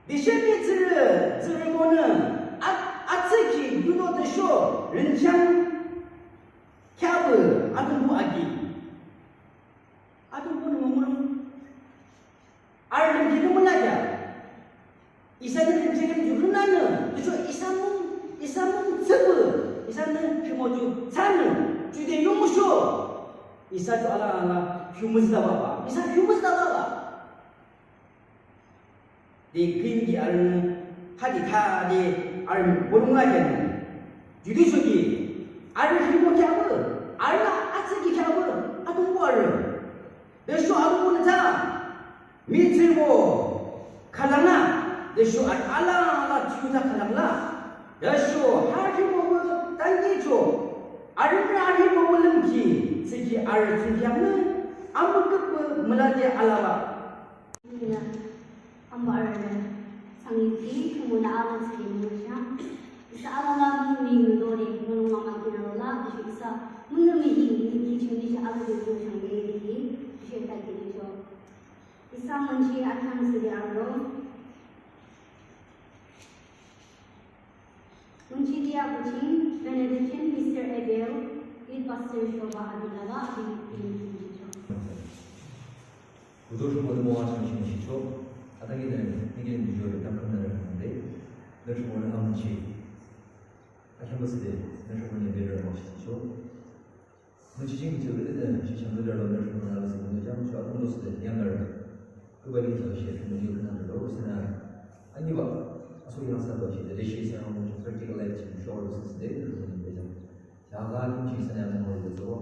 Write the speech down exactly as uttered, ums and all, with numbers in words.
Tüshe mihtsürü, tsührübonü, a, atsükhi ludo tüsho rünchang kheahpü Atungpuh aki. Atungpuhnü mümurung. Arü lümkhi lümla kheah. Isanü lümkhi lümkhi lümlanü, tüsho isa mung, isa mung tsüpü, isanü khimoju thsanü, jude yungmüsho. Isa ju alala, khimüzü labah, isa khimüzü labah. De küyimki arünü, hade thade arü bolung lakheanü. Judüshoki, arü rhimo kheahpü, arü la atsükhi kheahpü, Atungpuh arü. Tüsho Atungpuhnü tha, mihtsürübo khülang la, tüsho arü alala thiyu tha khülang la. Tüsho ha rhimopü tankihchoh, arünü arhimopü lümkhi, tsükhi arü thsungkheanü, amüküpü mülade alabah. Nünü, amba arünü, sangyu ki, kümüna alo tsüde mümüsha. Isa alala mümümi müdore, mülung mama kinalola, tüsho isa mümümi hi, nü ki chimdi sha alo de mümüsha nge ki, tüsho ita ki tüsho. Isa münchi akhang tsüde alo. Münchi dia kuching, benediction, Mister Abel, youth pastor Shoba Abilaba, abi, abi, abi, abi. Kudo Shoba de mo achang ching shicho, ataki de, nigi de jo de, takam de, de, de Shoba de münchi. Akhang tsüde, de Shoba de, de, de, mo shicho. Münchi ching ching de de, shi chang de de, de Shoba de, de, de, jang, cho, akhang tsüde, yang de. Kuba ni sa shi, münchi kana de, de, sina. Ani ba, aso yang sa ba shi, de, shi sa, practical life ching, show, de, de, de, de, jang. Jaga kim ching sa, yang, de, de,